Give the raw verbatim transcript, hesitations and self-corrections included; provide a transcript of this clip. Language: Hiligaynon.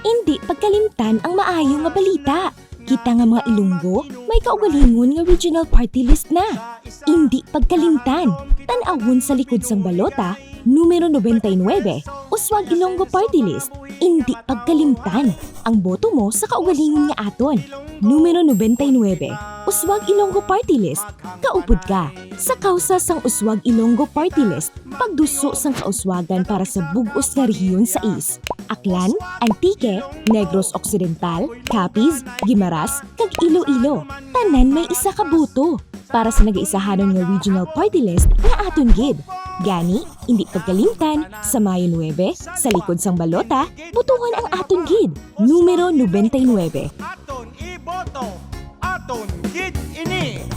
Indi pagkalimtan ang maayo nga balita. Kita nga mga Ilonggo may kaugalingon nga regional party list na. Indi pagkalimtan, tan-awon sa likod sang balota, numero nobenta y nuebe, Uswag Ilonggo Party List. Indi pagkalimtan ang boto mo sa kaugalingon nga aton. Numero nobenta y nuebe, Uswag Ilonggo Party List. Kaupod ka sa kausa sang Uswag Ilonggo Party List, pagduso sang kauswagan para sa bug-os nga rehiyon sa East. Aklan, Antique, Negros Occidental, Capiz, Guimaras, kag Iloilo. Tanan may isa ka boto para sa nagaisahanon nga regional party list nga aton gid. Gani, indi pagkalimtan, sa Mayo nuebe, sa likod sang balota, botohon ang aton gid. Numero nobenta y nuebe. Aton iboto, aton gid ini.